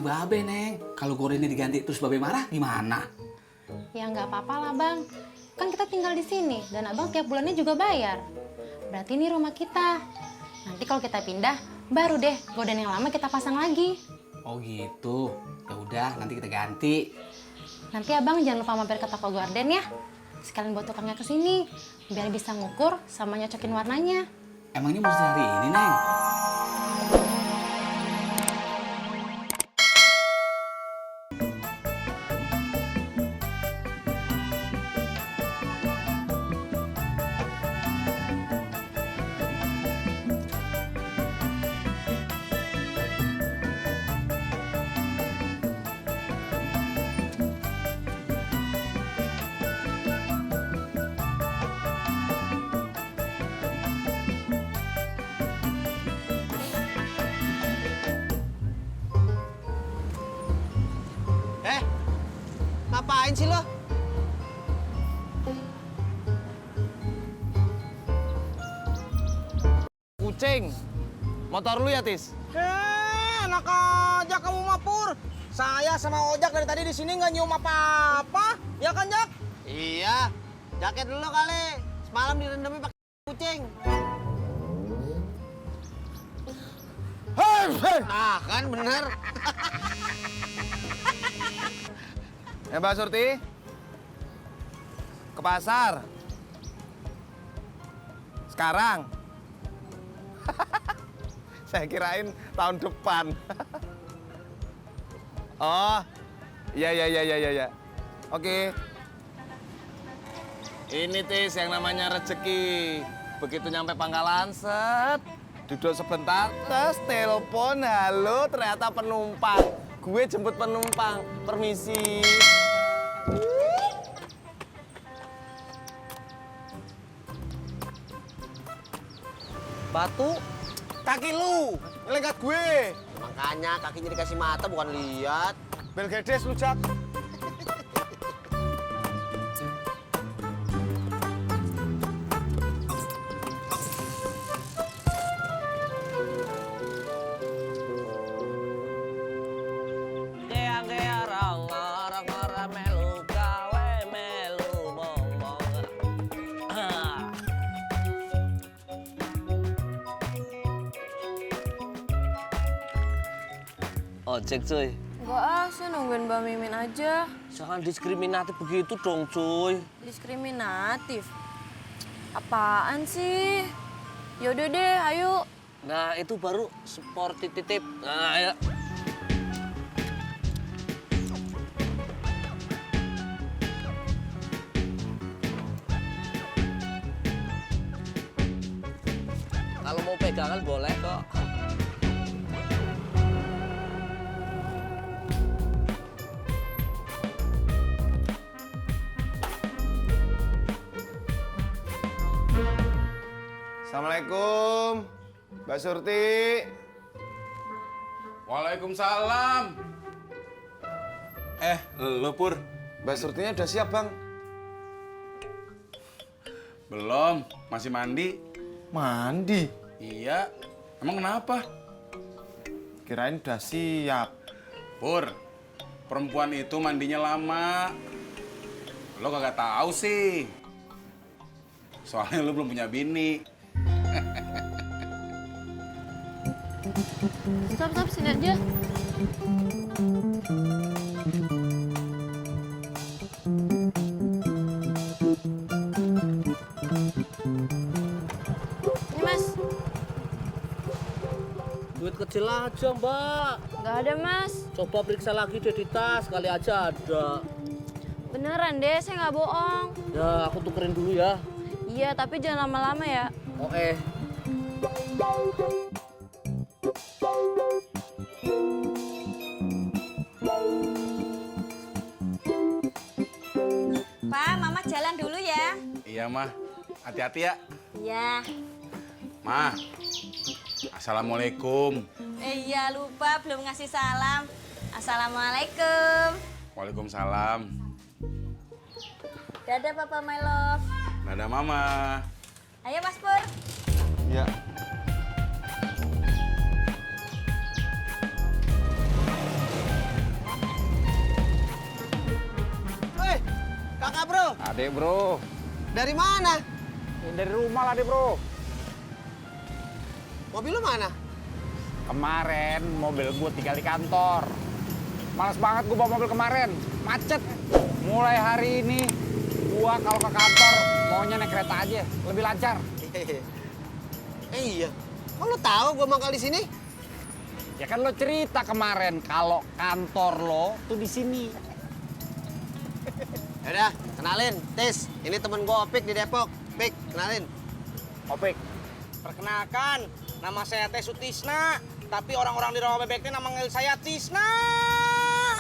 Babe, Neng. Kalau gorennya diganti terus Babe marah gimana? Ya nggak apa-apa lah Bang. Kan kita tinggal di sini dan Abang tiap bulannya juga bayar. Berarti ini rumah kita. Nanti kalau kita pindah, baru deh gorden yang lama kita pasang lagi. Oh gitu. Ya udah, nanti kita ganti. Nanti Abang jangan lupa mampir ke toko gorden ya. Sekalian buat tukangnya ke sini biar bisa ngukur sama nyocokin warnanya. Emangnya mesti hari ini, Neng? Ngapain sih lo? Kucing. Motor lu ya, Tis? Enak aja kamu mah Pur. Saya sama Ojak dari tadi di sini nggak nyium apa-apa. Ya kan, Jak? Iya. Jaket dulu kali. Semalam direndemin pakai kucing. Nah, kan bener. Mbak Surti. Ke pasar. Sekarang. Saya kirain tahun depan. Oh, iya. Oke. Ini Tis yang namanya rezeki. Begitu nyampe Pangkalan, set. Duduk sebentar, terus telepon, halo, ternyata penumpang. Gue jemput penumpang, permisi. Batu. Kaki lu, ngelekat gue. Makanya kakinya dikasih mata bukan lihat. Bel gedes lu, Jak. Ojek cuy. Enggak ah, saya nungguin Mbak Mimin aja. Jangan diskriminatif begitu dong cuy. Diskriminatif? Apaan sih? Yaudah deh, ayo. Nah itu baru sporty titip. Nah ya. Kalau mau pegangan boleh kok. Assalamualaikum, Mbak Surti. Waalaikumsalam. Lo Pur? Mbak Surtinya udah siap, Bang? Belum, masih mandi. Mandi? Iya. Emang kenapa? Kirain udah siap. Pur, perempuan itu mandinya lama. Lo kagak tahu sih. Soalnya lo belum punya bini. Stop, sini aja. Ini Mas. Duit kecil aja mbak. Nggak ada Mas. Coba periksa lagi deh di tas, kali aja ada. Beneran deh, saya nggak bohong. Ya aku tukerin dulu ya. Iya, tapi jangan lama-lama ya. Oke. Pak, Mama jalan dulu ya. Iya, Mah. Hati-hati ya. Iya. Mah, assalamualaikum. Iya, lupa belum ngasih salam. Assalamualaikum. Waalaikumsalam. Dadah Papa my love. Dadah Mama. Ayo Mas Pur. Ya. Adek bro, Dari mana? dari rumah lah deh bro. Mobil lu mana? Kemarin mobil gue tinggal di kantor. Males banget gue bawa mobil kemarin, macet. Mulai hari ini gue kalau ke kantor maunya naik kereta aja, lebih lancar. Iya. Kok lu tahu gua mangkal di sini? Ya kan lo cerita kemarin kalau kantor lo tuh di sini. Yaudah, kenalin, Tis. Ini temen gua Opik di Depok. Pik, kenalin. Opik, Perkenalkan, nama saya Teh Sutisna. Tapi orang-orang di Rawa Bebek ini nama manggil saya Tisna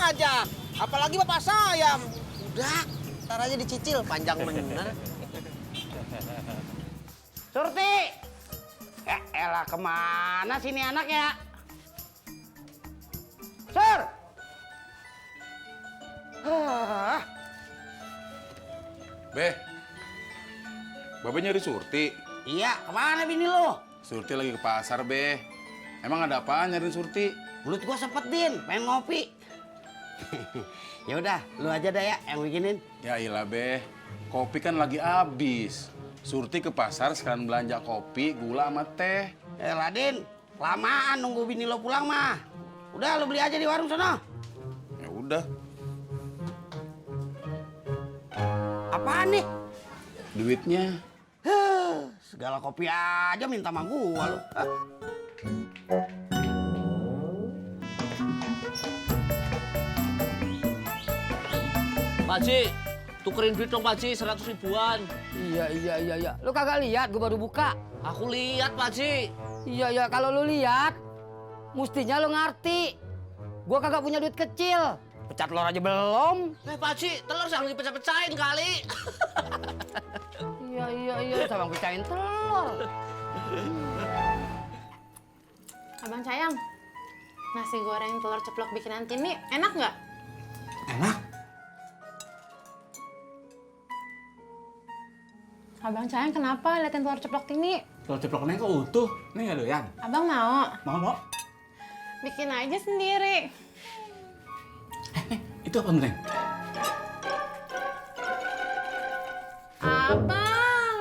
aja. Apalagi bapak saya. Udah, ntar aja dicicil. Panjang bener. Surti! Elah kemana sini anak ya? Sur! Be, Babe nyari Surti. Iya, kemana bini lo? Surti lagi ke pasar, Be. Emang ada apaan nyariin Surti? Mulut gua sepet, Din. Pengen ngopi. Ya udah, lu aja dah ya yang bikinin. Ya iyalah, Be. Kopi kan lagi habis. Surti ke pasar sekalian belanja kopi, gula sama teh. Elah, Din. Lamaan nunggu bini lo pulang mah. Udah, lu beli aja di warung sana. Ya udah, Apaan nih? duitnya. Segala kopi aja minta sama gua lu. Pak Haji, tukerin duit dong Pak Haji, 100 ribuan. Iya. Lu kagak lihat gua baru buka. Aku lihat Pak Haji. Iya, kalau lu lihat mestinya lu ngerti. Gua kagak punya duit kecil. Pecat telur aja belum. Pak Haji, telur jangan dipecah-pecahin kali. Iya, sama pecahin telur. Abang sayang, nasi goreng telur ceplok bikinan Tini enak nggak? Enak. Abang sayang kenapa liatin telur ceplok Tini? Telur ceplok Neng kok utuh? Neng nggak doyan? Abang mau? Mau. Bikin aja sendiri. Itu apa, Neng? Abang!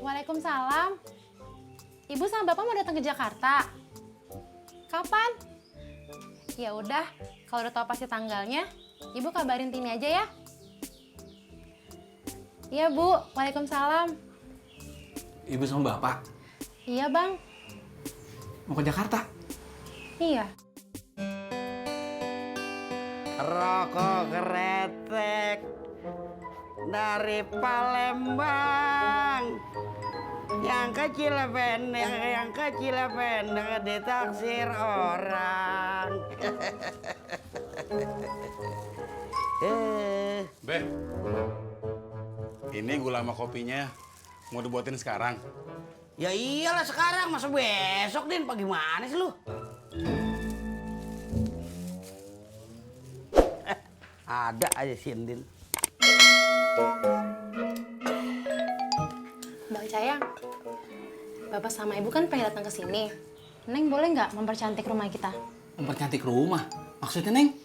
Waalaikumsalam. Ibu sama Bapak mau datang ke Jakarta. Kapan? Ya udah, kalau udah tahu pasti tanggalnya, Ibu kabarin Tini aja ya. Iya, Bu. Waalaikumsalam. Ibu sama Bapak Iya, Bang. mau ke Jakarta. Iya. Rokok kretek dari Palembang. Yang kecil pendek ditaksir orang. Be, ini gula sama kopinya mau dibuatin sekarang. Ya iyalah sekarang, masa besok, Din? Bagaimana sih lu? Ada aja si Din. Bang Cayang, Bapak sama Ibu kan pengen datang ke sini. Neng boleh nggak mempercantik rumah kita? Mempercantik rumah? Maksudnya, Neng?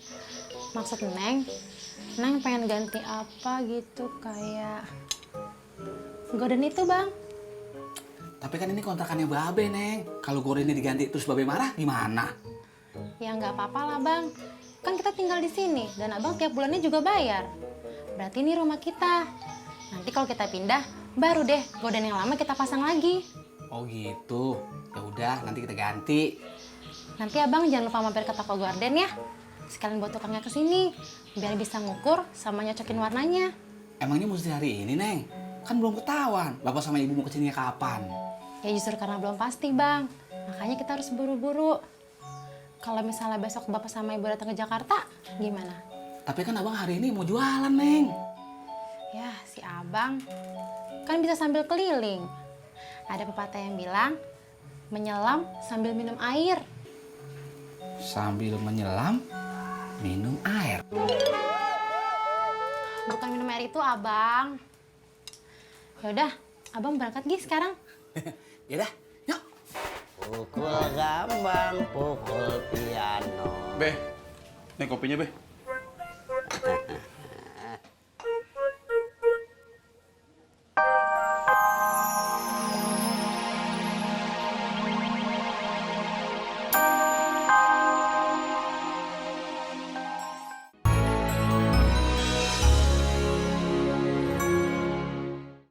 Maksud Neng pengen ganti apa gitu kayak gorden itu, Bang. Tapi kan ini kontrakannya Babe, Neng. Kalau gordennya diganti terus Babe marah, gimana? Ya nggak apa-apa lah, Bang. Kan kita tinggal di sini dan Abang tiap bulannya juga bayar. Berarti ini rumah kita. Nanti kalau kita pindah, baru deh gorden yang lama kita pasang lagi. Oh gitu. Ya udah, nanti kita ganti. Nanti Abang jangan lupa mampir ke toko gorden ya. Sekalian buat tukangnya ke sini biar bisa ngukur sama nyocokin warnanya. Emangnya mesti hari ini, Neng? Kan belum ketahuan. Bapak sama Ibu mau kesininya kapan? Ya justru karena belum pasti, Bang. Makanya kita harus buru-buru. Kalau misalnya besok Bapak sama Ibu datang ke Jakarta, gimana? Tapi kan Abang hari ini mau jualan, Neng. Ya, si Abang kan bisa sambil keliling. Ada pepatah yang bilang, menyelam sambil minum air. Sambil menyelam, minum air. Bukan minum air itu, Abang. Yaudah, Abang berangkat Gi sekarang. Yaudah, yuk. Pukul gambang, pukul piano. Be, Nih kopinya, Be.